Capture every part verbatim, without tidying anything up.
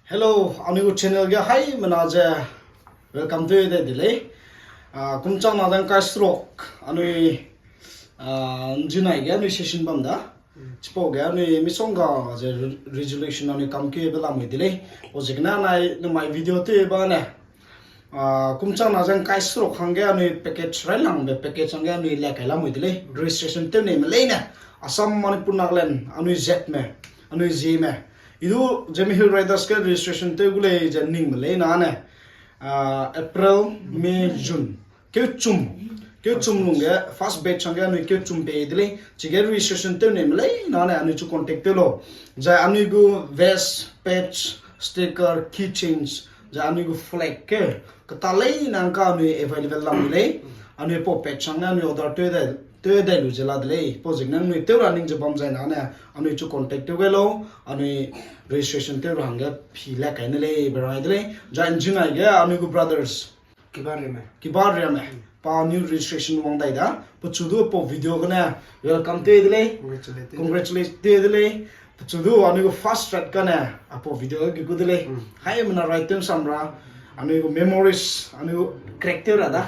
Hello, anui gu channel ge haimena ze welcome tew de de lei. Kum chang na ze ngkai seruk anui, ’nzinai ge anui session bam da. Chipau ge anui misongga ze resolution anui kamkeu be lamui de lei. Pau ziegene nai namai video tew ba ne, kum chang na ze ngkai seruk hangge anui package railangbe package hangge anui le kai lamui de lei. Registration tew neime leine, Assam, Manipur, Nagaland, anui zatme, anui zieme, i du Zeme Hill Riders ge registration tew gu lei ze ’nningme leine ne, April, May, June, keuchum, keuchum lungge first batch hangge anui keuchum pei de lei. Chige registration tew neime leine ne anui chu contact tew lau. Zai anui gu vest, patch, sticker, keychains, zai anui gu flag ge keta leine ngka anui available lamui lei. Anui pau patch hangge anui order tew dai, tew dai lu ze la de lei. Pau ziegene nangnui tew ra ning ze bam zai na ne, anui chu contact tew gai lau. Anui registration tew ra hangge pi le kai ne lei be rai de lei. Zai ’nzinai ge anui gu brothers Kibariame, pa anui registration wang dai da. Pechu du pau video gene welcome tew de lei, congratulate tew de lei. Pechu du anui gu first track gene apau video ge gu de lei. Haimena rai tew ’nsam ra, anui gu memories anui gu crack tew ra da.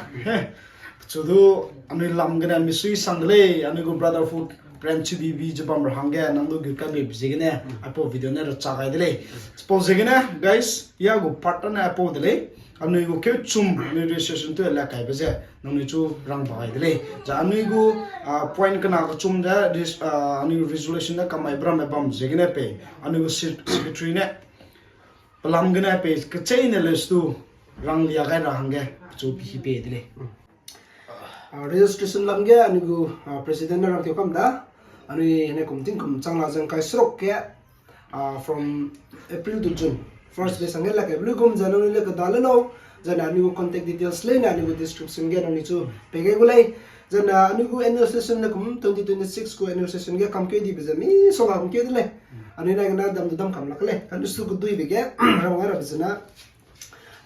Pechu du anui lam gene misui sang de lei, anui gu brotherhood, friendship bi ze bam ra hangge nang du gu kai beibe ziegene aipau video ne rechak gai de lei. Chipau ziegene guys, ya gu part ne aipau de lei. Anui gu keuchum anui registration tew le kaibe ze nangnui chu rang ba gai de lei. Zai anui gu point kena kechum ze anui resolution ne kamaibe ramme bam ziegene pei, anui gu secretary ne pelam gene pei kecheîne lestu ranglia gai ra hangge pechu pihi pei de lei. Registration lam ge anui gu president ne rangkeu kam da. Anui ne kum tingkum chang na ze ngkai seruk ge, from April to June, first batch hangge le kaibe luigum ze nangnui le keda le lau. Zane anui gu contact details leine anui gu description ge nangnui chu pei gai gu lei. Zane anui gu annual session ne kum twenty twenty-six gu annual session ge kamkeu dibe ze misongga kamkeu de lei. Anui nai gene dam du dam kam lak lei. Anui su keduibe ge rang gai rabe zene,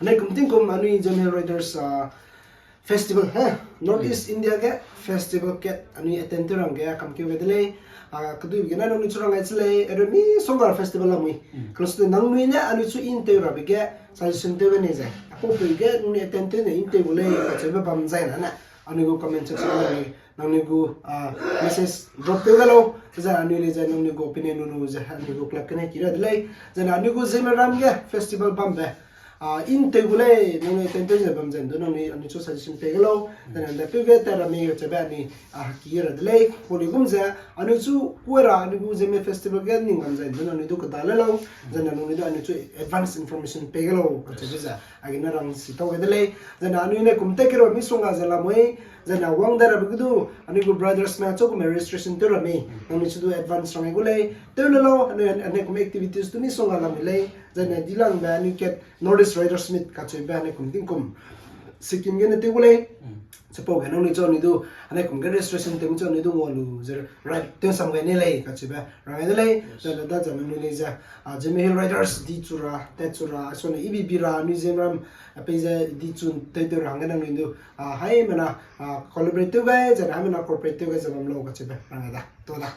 anai kum tingkum anui Zeme Hill Riders festival, North East India ge festival kat anui attend tew rangge kamkeu gai de lei. Keduibe gene nangnui chu rang gai che lei, ere misongga festival lamui. Kalastu nangnui ne anui chu intew rabe ge suggestion tew gai nei zai, apaupeu ge nangnui attend tew ne intew gu lei kacheube bam zai na ne, anui gu comment section ge nangnui gu message drop tew gai lau. Zai anui lei ze nangnui gu opinion nunu ze anui gu club gene ki ra de lei. Zane anui gu Zeme ram ge festival bambe intew gu lei, nangnui attend tew ze bam zai du nangnui anui chu suggestion pei gai lau. Zane ndapeu ge tat ra mei kacheube anui ki ra de lei. Pau luigum ze anui chu kua ra anui gu Zeme festival ge ning bam zai du nangnui du keda le lau. Zane nangnui du anui chu advance information pei gai lau kacheube ze aigene rang si tau gai de lei. Zane anui ne kum tat keu ra misongga ze lamui. Zane wang dai rabe ge du anui gu brothersme chu gume registration tew ra mei, nangnui chu du advance rang gai gu lei. Tew le lau, anui kum activities du misongga lamui lei. Zane dilangbe anui kat North East Riders Meet kacheube anai kum tingkum Sikkim gene tew gu lei. Chipau ge nangnui chu anui du anai kum ge registration tew mi chu anui du ngua lu ze right tew sam gai ne lei kacheube rang gai de lei. Zane da zane nangnui lei ze Zeme Hill Riders di chu ra, tat chu ra, aisone ibi bi ra anui Zeme ram pei ze di chu tew tew ra hangge nangnui du haimena collaborate tew gai, zane haimena cooperate tew gai ze bam lau kacheube rang gai da. To da.